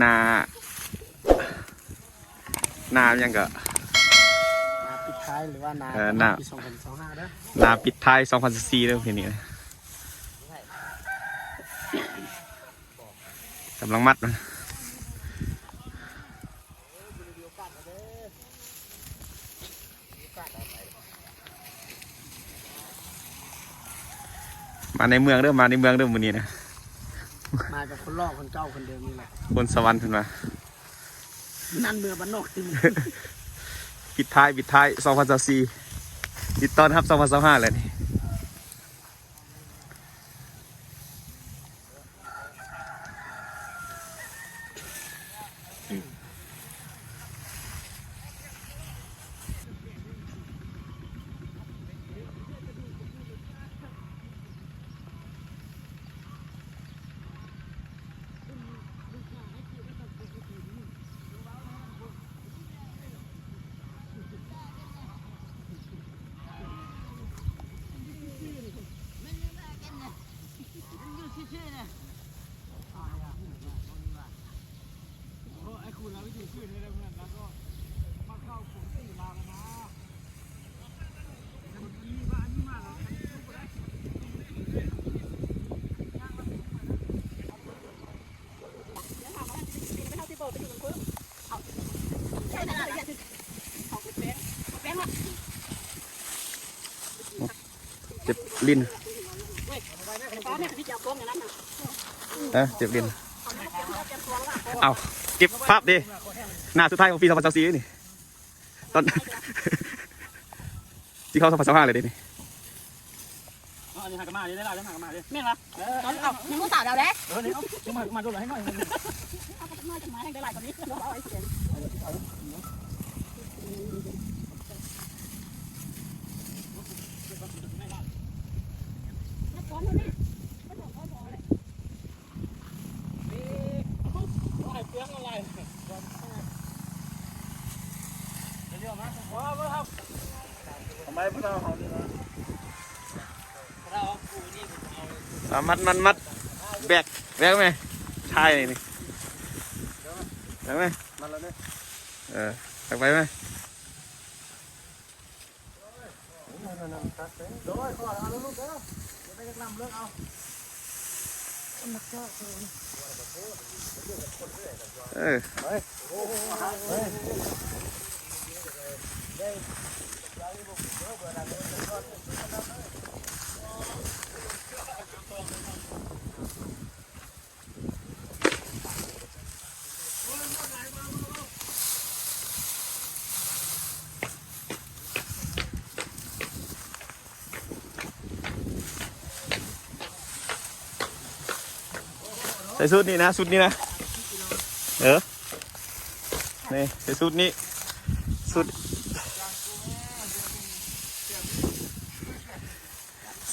ໜ້າ ໜ້າຫຍັງກໍ ໜ້າປິດທ້າຍ ຫຼືວ່າໜ້າ ເອີ ໜ້າ ປີສອງພັນຊາວຫ້າເດີ ໜ້າປິດທ້າຍສອງພັນຊາວສີ່ເດີ ປີນີ້ນະ ກຳລັງມັດມັນ. ມາໃນເມືອງເດີ ມາໃນເມືອງເດີ ມື້ນີ້ນະ ມາກັບຄົນຫຼໍ່ຄົນເກົ່າຄົນເດີມນີ້ແຫຼະ ຄົນສະຫວັນເພິ່ນວ່າ ນັ້ນເມືອບ້ານນອກຕິ ປິດທ້າຍ ປິດທ້າຍສອງພັນຊາວສີ່ ປິດຕ້ອນຮັບສອງພັນຊາວຫ້າແລ້ວນີ້. ເຈັບຫຼິ້ນ ເອີ ເຈັບຫຼິ້ນ ເອົາ ເກັບພາບເດ້ ໜ້າສຸດທ້າຍຂອງປີສອງພັນຊາວສີ່ນີ້ ຕອນ ຊິເຂົ້າສອງພັນຊາວຫ້າແລ້ວເດ້ນີ້. ເອົາ ອັນນີ້ຫາກະມາເດ້ ໄດ້ຫຼາຍແລ້ວ ຫາກະມາເດ້ ແມ່ນບໍ່? ເອີ ເອົາ ເອົາ ຍັງບໍ່ສາວດາວເດ້ ເອີ ນີ້ເອົາ ມາ ມາໂດນໃຫ້ໜ້ອຍ ເອົາ ມາຈັກມາ ແຮ່ງໄດ້ຫຼາຍກວ່ານີ້ ເອົາໄວ້ສຽງ ເອົາໄມ້ພວກເຮົາເຮົານີ້ນະ ເອົາມັດ ມັດ ມັດ ແບກ ແບກແມ່ ຖ່າຍນີ້ ແບກແມ່ ມັດແລ້ວເດ້ ເອີ ແບກໄປແມ່. ໂດຍ ຂໍເອົາລູກເດີ ຢ່າໄປຈັກນຳເລີກເອົາ ເອີ ໄປ ໃສ່ຊຸດນີ້ນະ ຊຸດນີ້ນະ ເອີ ນີ້ ໃສ່ຊຸດນີ້ ຊຸດ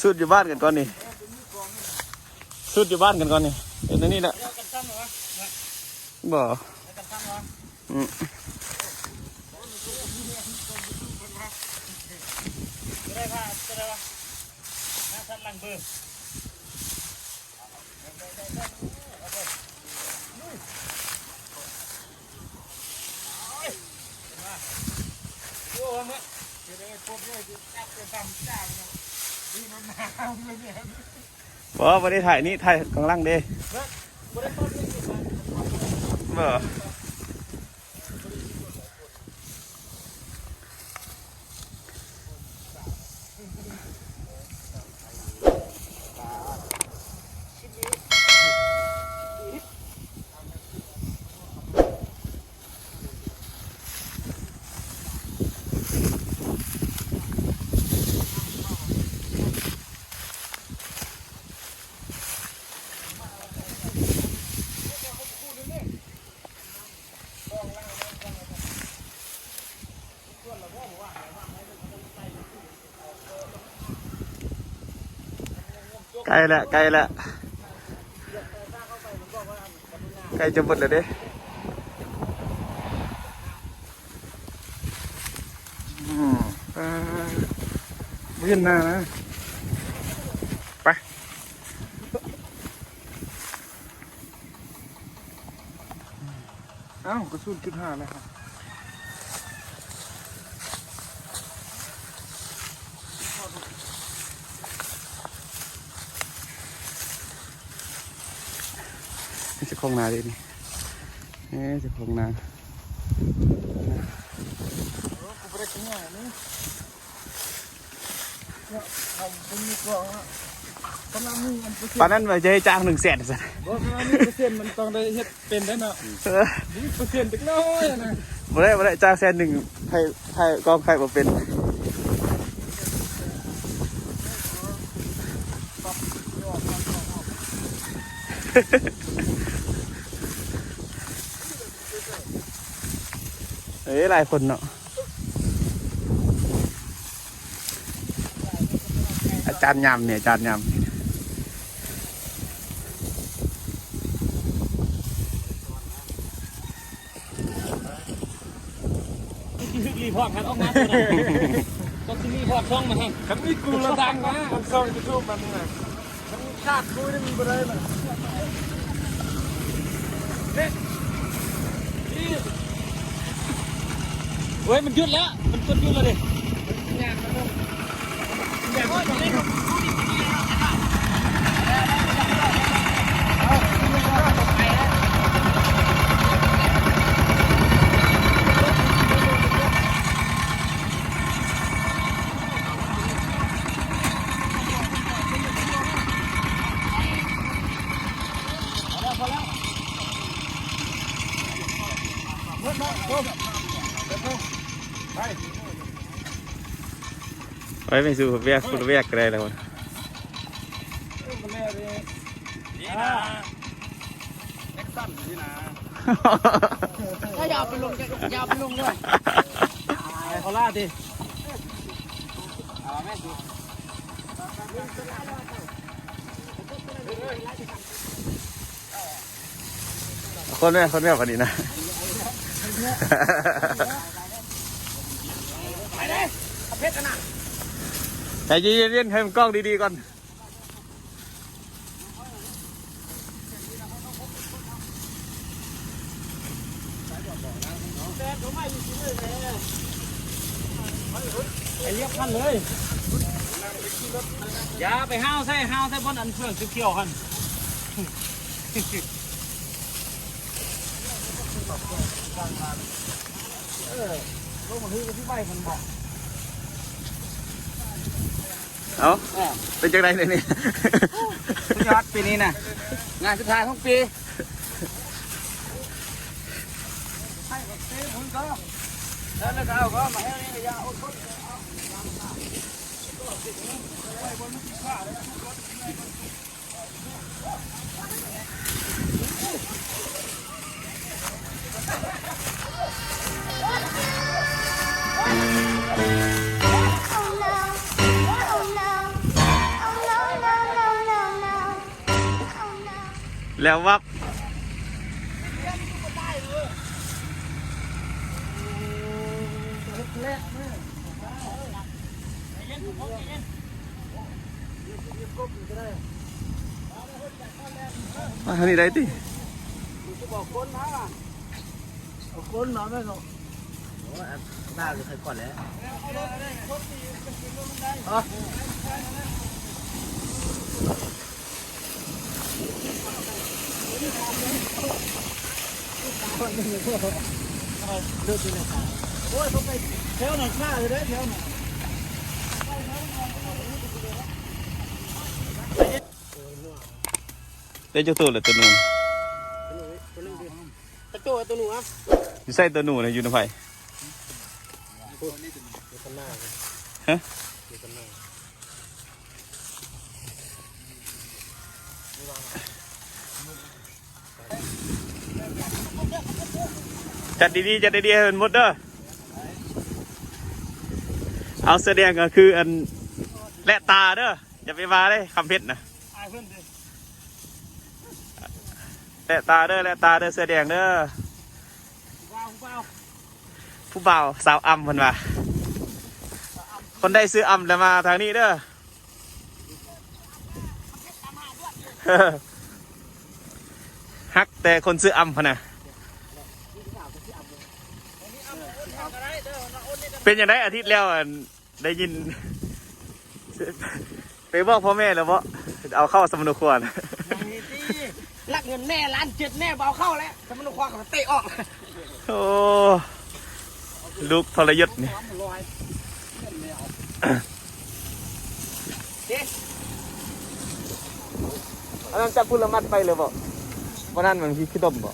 ຊຸດຢູ່ບ້ານກັນກ່ອນນີ້ ຊຸດຢູ່ບ້ານກັນກ່ອນນີ້ ເຮັດແນວນີ້ແຫຼະ ບໍ່ ອືມ ບໍ່ ບໍ່ໄດ້ຖ່າຍນີ້ ຖ່າຍຂ້າງຫຼັງເດ້ ບໍ່. ໃກ້ແລ້ວ ໃກ້ແລ້ວ ໃກ້ຈະເບິດແລ້ວເດ້. ອືມ ເອີ ບໍ່ເຫັນໜ້ານະ ໄປ. ອ້າວ ກໍສູນຈຸດຫ້າແລ້ວ ເຈົ້າຂອງນາເດ້ນີ້ ເອີ ເຈົ້າຂອງນາ ໂອ້ ກູບໍ່ໄດ້ກິນຫຍັງນີ້. ປານນັ້ນວ່າຈະໃຫ້ຈ້າງໜຶ່ງແສນຊັ້ນ ບໍ່ ຄັນວ່າມີເປີເຊັນມັນຕ້ອງໄດ້ເຮັດເປັນໄດ້ເນາະ ເອີ ມີເປີເຊັນຈັກໜ້ອຍນະ ບໍ່ໄດ້ ບໍ່ໄດ້ ຈ້າງແສນໜຶ່ງ ໃຫ້ ໃຫ້ກອງໄຂ່ບໍ່ເປັນ. ເອີ ຫຼາຍຄົນເນາະ ອາຈານຍາມນີ້ ອາຈານຍາມ ຊິຮີກຣີພອດຄັນອອກມາຕົວນັ້ນ ຕ້ອງຊິຣີພອດຊ່ອງມັນຫັ້ນ ຄັນມີກູລະດັງນະ ອັນຊ່ອງຢູທູບມັນນີ້ນະ. ມັນຂາດກູນີ້ມັນບໍ່ໄດ້ລະ ນີ້ ນີ້ ໂອ້ຍ ມັນຢຸດແລ້ວ ມັນກົດຢຸດແລ້ວເດ້. ໄປ ໄປສູ່ວຽກ ຄົນລະວຽກກໍໄດ້ແລ້ວ. ນີ້ນະ ແອັກຊັນນີ້ນະ ກໍຢ່າໄປລົງ ຢ່າໄປລົງເດີ ໄປຂໍລາຕິ ເອົາແມ່ນ ຄົນແມ່ ຄົນແມ່ປານນີ້ນະ ໄປເດ້ ເອົາເພັດນະ ໃຈເຢັນໆ ໃຫ້ມັນກ້ອງດີໆກ່ອນ. ໄປລຽບພັນເລີຍ ຢ່າໄປຫ້າວໃສ່ ຫ້າວໃສ່ບ່ອນອັນເຄື່ອງຂຽວໆຫັ້ນ. ເອີ ລົງມາຄືທີ່ໄວມັນບອກ ເອົ້າ ເອີ ເປັນຈັ່ງໃດເດນີ້? ສຸດຍອດປີນີ້ນະ ງານສຸດທ້າຍຂອງປີ. ແລ້ວວັບ ມາທາງນີ້ໄດ້ຕິ? ເອົາຄົນມາແມ່ນເນາະ. ໂອ້ຍ ໜ້າກໍໃສ່ກ່ອນແຫຼະ. ໂອ້ຍ ເຂົາໄປແຖວນັ້ນ ຂ້າຢູ່ເດ້ ແຖວນັ້ນ. ໄດ້ຈັກໂຕແລ້ວໂຕໜູ? ໂຕໜຶ່ງ ໂຕໜຶ່ງ ໂຕໜຶ່ງ ຈັກໂຕໂຕໜູອະ? ຢູ່ໃສໂຕໜູນະ? ຢູ່ນຳໃຜ? ຢູ່ຂ້າງໜ້າ ຮະ? ຢູ່ຂ້າງໜ້າ. ຈັດດີໆ ຈັດດີໆ ໃຫ້ມັນໝົດເດີ. ເອົາ ເສື້ອແດງກໍຄືອັນ ແລະຕາເດີ ຢ່າໄປວ່າເດ້ ຄຳເພັດນະ. ແລະຕາເດີ ແລະຕາເດີ ເສື້ອແດງເດີ. ຜູ້ບ່າວ ຜູ້ບ່າວ ສາວອຳເພິ່ນວ່າ ຄົນໃດຊື່ອຳແລ້ວມາທາງນີ້ເດີ. ຮັກແຕ່ຄົນຊື່ອຳຫັ້ນນະ. ເປັນຈັ່ງໃດອາທິດແລ້ວ ອັນ ໄດ້ຍິນ ໄປບອກພໍ່ແມ່ແລ້ວບໍ່? ເອົາເຂົ້າສຳມະໂນຄົວນະ ໄດ້ຕິ ລັກເງິນແມ່ລ້ານເຈັດ ແມ່ບໍ່ເອົາເຂົ້າແລ້ວ ສຳມະໂນຄົວກໍເຕະອອກ. ໂອ້ ລູກທໍລະຍົດນີ້. ອັນນັ້ນຈັບພຸດລະມັດໄປເລີຍບໍ່? ບໍ່ນັ້ນມັນຊິຂີ້ຕົມບໍ່?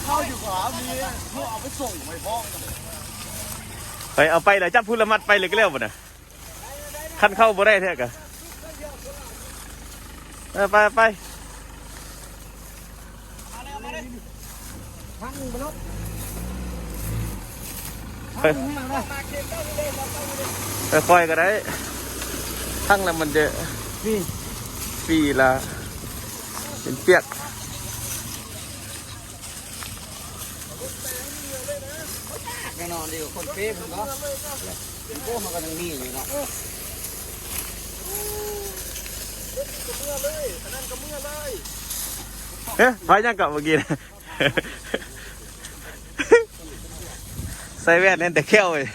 ເຂົ້າຢູ່ຂວາ ມີເຂົາເອົາໄປສົ່ງໄວ້ພ້ອມ. ໄປ ເອົາໄປແລ້ວ ຈັບພຸດລະມັດໄປເລີຍກໍແລ້ວບັດນະ. ຄັນເຂົ້າບໍ່ໄດ້ແທ້ກະ ເອີ ໄປ ໄປ ໄປ ຄ່ອຍໆກໍໄດ້. ທັງແລ້ວມັນຈະ ຟຣີ ຟຣີລະ ເປັນປຽກ. ແນ່ນອນດີ ຄົນເປເພິ່ນເນາະ ໂອ້ ເຮົາກໍຍັງມີຢູ່ເນາະ. ເອີ ເອີ ຖອຍຍັງເກາະເມື່ອກີ້ ໃສ່ແວ່ນແນ່ນແຕ່ແຂ້ວເວີຍ.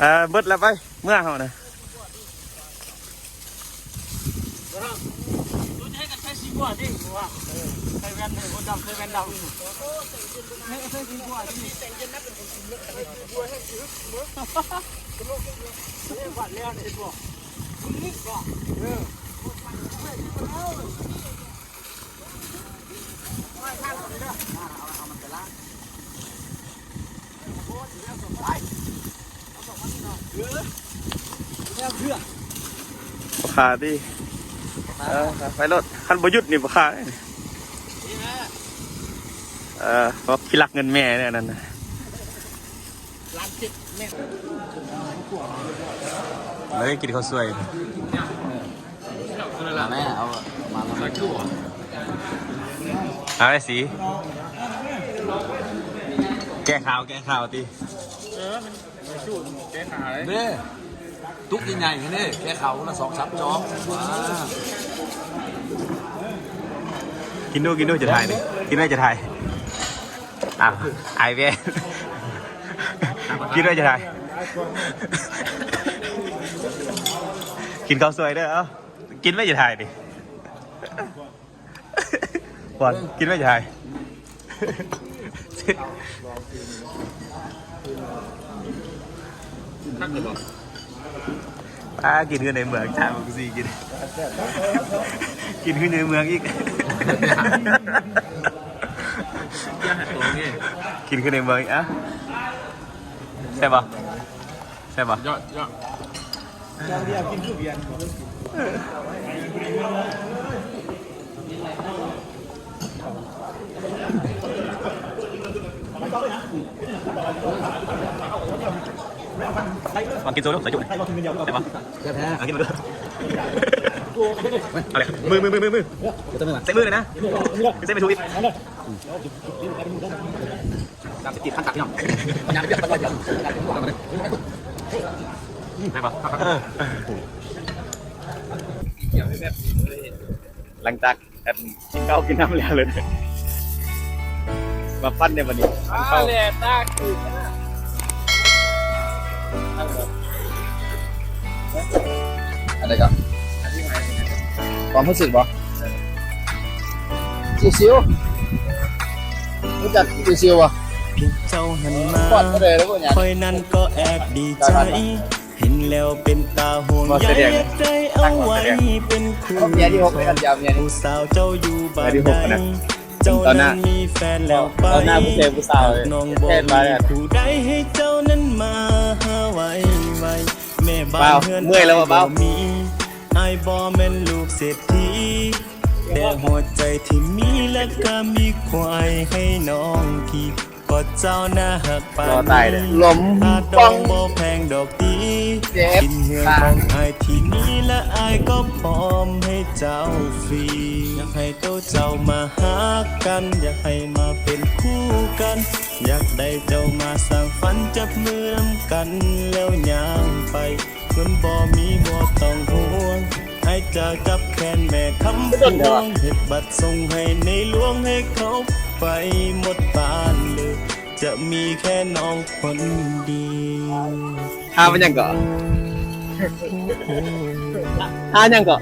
ອ່າ ເບິດແລ້ວ ໄປ ເມືອເຮົານະ. ໃສ່ສີບົວຕິ ໃສ່ແວ່ນໃຫ້ຄົນດຳ ໃສ່ແວ່ນດຳ ໃສ່ສີບົວຕິ ແຕ່ງເຢັນນະ ເປັນຄົນ ແລ້ວນີ້ບໍ່ ເອີ. ບໍ່ຄາຕິ ເອີ ໄປໂລດ ຄັນບໍ່ຢຸດນີ້ບໍ່ຄາ. ເອີ ພວກຂີ້ລັກເງິນແມ່ແນວນັ້ນນະ. ເລີຍກິນເຂົ້າສວຍ ມາແມ່ ເອົາມາ ເອົາໄວ້ສີ ແກ້ຂາວ ແກ້ຂາວຕິ ເອີ ມັນ ມັນຈູດແກ້ຂາວເດ້ ຕຸກໃຫຍ່ໆນີ້ ແກ້ຂາວລະສອງສາມຈອກ ກິນດູ ກິນດູ ຈະຖ່າຍນີ້ ກິນໄວ້ຈະຖ່າຍ. ອ້າວ ອາຍແວ່ ກິນໄວ້ຈະຖ່າຍ ກິນເຂົ້າສວຍເດີ ເອົ້າ ກິນໄວ້ຈະຖ່າຍນີ້ ບອນ ກິນໄວ້ຈະຖ່າຍ. ຄັກເລີຍບໍ່? ປ້າ ກິນຄືໃນເມືອງ ຖາມກູຊິກິນ ກິນຄືໃນເມືອງອີກ ກິນຄືໃນເມືອງອີກ ອະ ແຊບບໍ່? ແຊບບໍ່? ຍອດ ຍອດ. ມາກິນໂຊດູ ໃສ່ຈຸ ແຊບບໍ່? ແຊບແທ້ ເອົາກິນເບິ່ງດູ ເອົາເລີຍ ມື ມື ມື ມື ໃສ່ມືເລີຍນະ ໃສ່ມືຖືກອີກ ສາມສິບກີບ ພັນກັບ ພີ່ນ້ອງ ຍາມເວຍກ ພັນຮ້ອຍດຽວ ໄດ້ບໍ່? ເອີ ຫຼັງຈາກ ອັນ ກິນເຂົ້າກິນນ້ຳແລ້ວເລີຍ ມາປັ່ນໃນບັດນີ້ ມາແລ່ຕາກຄືນ ອັນໃດກໍ ຄວາມຮູ້ສຶກບໍ່? ຊິວໆ ຮູ້ຈັກຊິວໆບໍ່? ພວກເຈົ້າຫັ້ນມາ ປອດບໍ່ໄດ້ແລ້ວບໍ່ຫຍັງ ຂ້ອຍນັ້ນກໍແອບດີໃຈ ເຫັນແລ້ວເປັນຕາຫ່ວງໃຍ ຢາກໄດ້ເອົາໄວ້ເປັນຄູ່ຄອງ ຜູ້ສາວເຈົ້າຢູ່ບ້ານໃດ ເຈົ້ານັ້ນມີແຟນແລ້ວໄປ ຫາກນ້ອງບໍ່ມີຜູ້ໃດໃຫ້ເຈົ້ານັ້ນມາຫາໄວໆ ແມ່ບ້ານເຮືອນອ້າຍບໍ່ມີ ອ້າຍບໍ່ແມ່ນລູກເສດຖີ ແຕ່ຫົວໃຈທີ່ມີ ແລະກະມີຄວາຍໃຫ້ນ້ອງຂີ່. ຂ້ ເຈົ້າໜ້າຮັກປານນີ້ ລະຕາຍເດ້ ຄ່າດອງບໍ່ແພງດອກຕິ ເຈັບ ກິນເຫື່ອຂອງອ້າຍທີ່ມີ ລະອ້າຍກໍພ້ອມໃຫ້ເຈົ້າຟຣີ ຢາກໃຫ້ໂຕເຈົ້າມາຮັກກັນ ຢາກໃຫ້ມາເປັນຄູ່ກັນ ຢາກໄດ້ເຈົ້າມາສ້າງຝັນ ຈັບມືນຳກັນແລ້ວຍ່າງໄປ ເງິນບໍ່ມີບໍ່ຕ້ອງຫ່ວງ ອ້າຍຈະຈັບແຂນແມ່ຄຳພວງ ເຮັດບັດສົ່ງໃຫ້ໃນຫຼວງ ໃຫ້ເຂົາໄປໝົດບ້ານເລີຍ ຈະມີແຄ່ນ້ອງຄົນດຽວ. ຫາມັນຫຍັງເກາະ? ຫາຫຍັງເກາະ?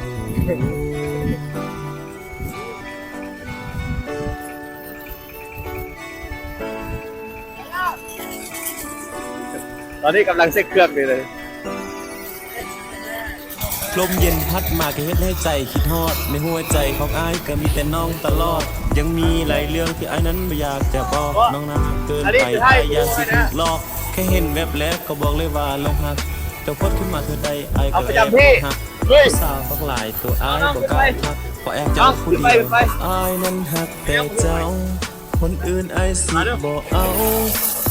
ຕອນນີ້ກຳລັງເຊັກເຄື່ອງຢູ່ເລີຍ. ລົມເຢັນພັດມາກໍເຮັດໃຫ້ໃຈຄິດຮອດ ໃນຫົວໃຈຂອງອ້າຍກໍມີແຕ່ນ້ອງຕະຫຼອດ ຍັງມີຫຼາຍເລື່ອງທີ່ອ້າຍນັ້ນບໍ່ຢາກຈະບອກ ນ້ອງໜ້າຮັກເກີນໄປ ອ້າຍຢ້ານຊິຖືກຫຼອກ ແຄ່ເຫັນແວບແລກກໍບອກເລີຍວ່າຫຼົງຮັກ ເຈົ້າໂພດຂຶ້ນມາເທື່ອໃດ ອ້າຍກໍແອບຫຼົງຮັກ ຜູ້ສາວບັກຫຼາຍ ຕົວອ້າຍບໍ່ກ້າທັກ ເພາະແອບເຈົ້າຜູ້ດຽວ ອ້າຍນັ້ນຮັກແຕ່ເຈົ້າ ຄົນອື່ນອ້າຍຊິບໍ່ເອົາ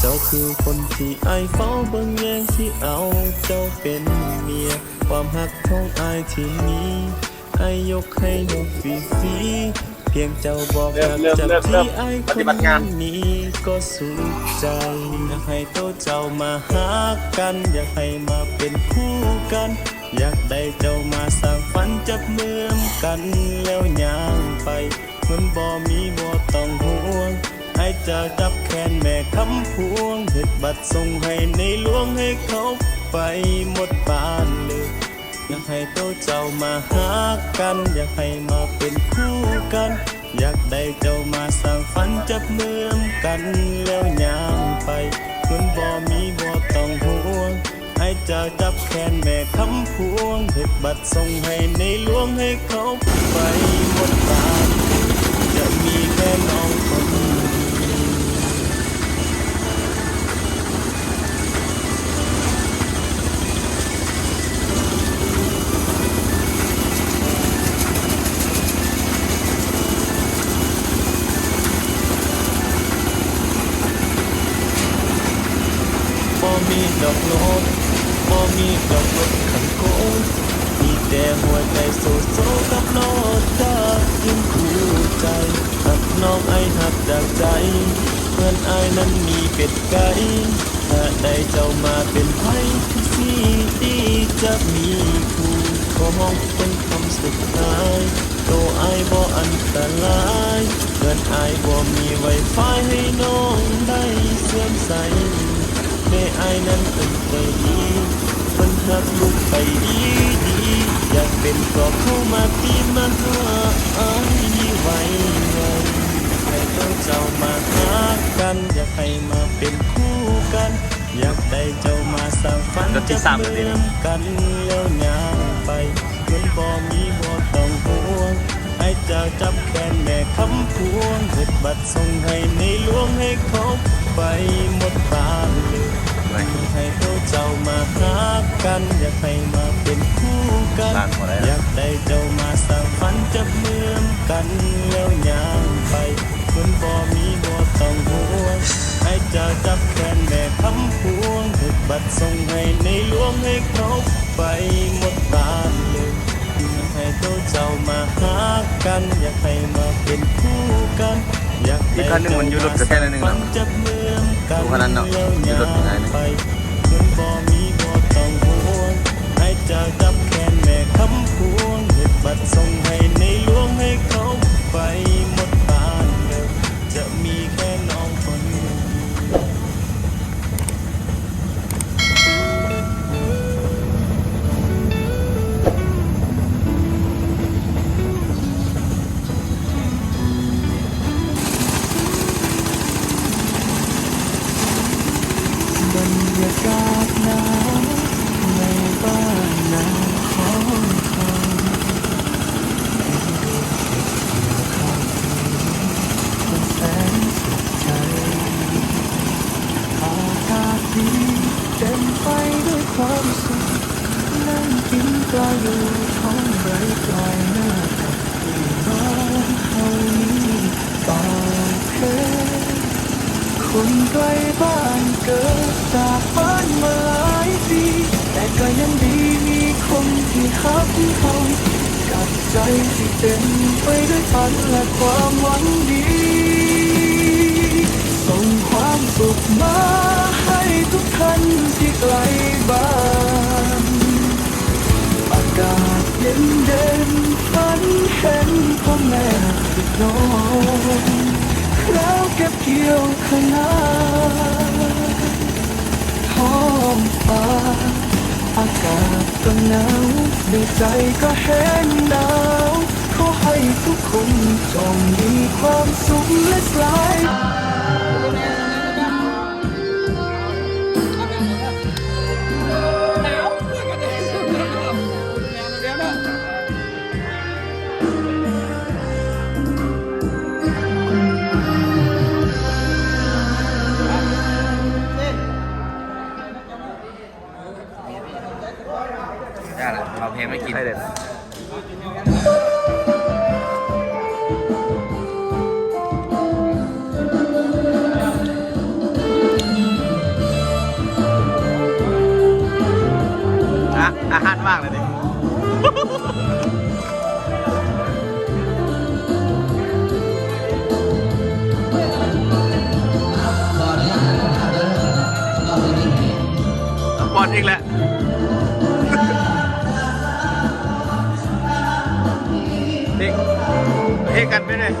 ເຈົ້າຄືຄົນທີ່ອ້າຍເຝົ້າເບິ່ງແຍງ ຊິເອົາເຈົ້າເປັນເມຍ ຄວາມຮັກຂອງອ້າຍທີ່ມີ ອ້າຍຍົກໃຫ້ໝົດຟຣີໆ ພຽງເຈົ້າບອກຮັກຈັກທີ ອ້າຍຄົນນີ້ກໍສຸກໃຈ ຢາກໃຫ້ໂຕເຈົ້າມາຮັກກັນ ຢາກໃຫ້ມາເປັນຄູ່ກັນ ຢາກໄດ້ເຈົ້າມາສ້າງຝັນ ຈັບມືນຳກັນແລ້ວຍ່າງໄປ ເງິນບໍ່ມີບໍ່ຕ້ອງຫ່ວງ ອ້າຍຈະຈັບແຂນແມ່ຄຳພວງ ເຮັດບັດສົ່ງໃຫ້ໃນຫຼວງ ໃຫ້ເຂົາໄປໝົດບ້ານເລີຍ ຢາກໃຫ້ໂຕເຈົ້າມາຮັກກັນ ຢາກໃຫ້ມາເປັນຄູ່ກັນ ຢາກໄດ້ເຈົ້າມາສ້າງຝັນ ຈັບມືນຳກັນແລ້ວຍ່າງໄປ ເງິນບໍ່ມີບໍ່ຕ້ອງຫ່ວງ ອ້າຍຈະຈັບແຂນແມ່ຄຳພວງ ເຮັດບັດສົ່ງໃຫ້ໃນຫຼວງ ໃຫ້ເຂົາໄປໝົດບ້ານເລີຍ ຈະມີແຄ່ນ້ອງຄົນດຽວ. ບໍ່ມີດອກລົດ ບໍ່ມີດອກລົດຄັນໂກ ມີແຕ່ຫົວໃຈໂຊໆກັບລົດຈັກຢືນຄູ່ໃຈ ຮັກນ້ອງອ້າຍຮັກຈາກໃຈ ເພື່ອນອ້າຍນັ້ນມີເປັນໄກ ຖ້າໄດ້ເຈົ້າມາເປັນໃຜ ຄືຊິດີຈະມີຄູ່ ຂໍຮ້ອງເປັນຄຳສຸດທ້າຍ ໂຕອ້າຍບໍ່ອັນຕະລາຍ ເຮືອນອ້າຍບໍ່ມີໄວຟາຍ ໃຫ້ນ້ອງໄດ້ເຊື່ອມໃສ ແມ່ອ້າຍນັ້ນເປັນໃຈດີ ເພິ່ນຮັກລູກໄປດີໆ ຢາກເປັນກໍເຂົ້າມາຕີມາຫາອ້າຍນີ້ໄວໆ ຢາກໃຫ້ໂຕເຈົ້າມາຮັກກັນ ຢາກໃຫ້ມາເປັນຄູ່ກັນ ຢາກໄດ້ເຈົ້າມາສ້າງຝັນ ຈັບມືນຳກັນແລ້ວຍ່າງໄປ ເງິນບໍ່ມີບໍ່ຕ້ອງຫ່ວງ ອ້າຍຈະຈັບແຂນແມ່ຄຳພວງ ເຮັດບັດສົ່ງໃຫ້ໃນຫຼວງ ໃຫ້ເຂົາໄປໝົດບ້ານເລີຍ ຢາກໃຫ້ໂຕເຈົ້າມາຮັກກັນ ຢາກໃຫ້ມາເປັນຄູ່ກັນ ຢາກໄດ້ເຈົ້າມາສ້າງຝັນ ຈັບມືນຳກັນແລ້ວຍ່າງໄປ ເງິນບໍ່ມີບໍ່ຕ້ອງຫ່ວງ ອ້າຍຈະຈັບແຂນແມ່ຄຳພວງ ເຮັດບັດສົ່ງໃຫ້ໃນຫຼວງ ໃຫ້ເຂົາໄປໝົດບ້ານເລີຍ ຢາກໃຫ້ໂຕເຈົ້າມາຮັກກັນ ຢາກໃຫ້ມາເປັນຄູ່ກັນ ຢາກໄດ້ເຈົ້າມາສານຝັນ ຈັບມືນຳກັນແລ້ວຍ່າງໄປ ເງິນບໍ່ມີບໍ່ຕ້ອງຫ່ວງ ອ້າຍຈະຈັບແຂນແມ່ຄຳພວງ ເຮັດບັດສົ່ງໃຫ້ໃນຫຼວງ ໃຫ້ເຂົາໄປໝົດບ້ານເລີຍ ຈະມີແຄ່ນ້ອງຄົນດຽວ. ບັນຍາກາດໜາວໃນບ້ານນາຂອງເຮົາ ແສນສຸກໃຈ ອາກາດດີເຕັມໄປດ້ວຍຄວາມສຸກ ນັ່ງກິນປາຢູ່ທ້ອງໄບປາຍໜ້າກັບທີ່ນອນເຮົານີ້ ເປົ່າເພງ ຂ ຄົນໃກ້ບ້ານເກີດຈາກບ້ານມາຫຼາຍປີ ແຕ່ກໍຍັງດີມີຄົນທີ່ຮັກເຮົາ ກັບໃຈທີ່ເຕັມໄປດ້ວຍຝັນ ແລະ ຄວາມຫວັງດີ. ສົ່ງຄວາມສຸກມາໃຫ້ທຸກທ່ານທີ່ໃກ້ບ້ານ. ອາກາດເຢັນໆ ຝັນເຫັນພໍ່ແມ່ພີ່ນ້ອງ ຄາວເກັບກ່ຽວເຂົ້ານາ. ທ້ອງຟ້າອາກາດກໍໜາວ ໃນໃຈກໍແຮງໜາວ. ຂໍໃຫ້ທຸກຄົນຈົ່ງມີຄວາມສຸກ ແລະ ສາຍ ໄດ້ລະ ເອົາເພງມາກິນ ໄດ້ເລີຍ. ອາ ອາຫານວ່າງແລ້ວນີ້ ປ້ອນອີກແລ້ວ. ເຮັດ ເຮັດກັນໄປເລີຍ.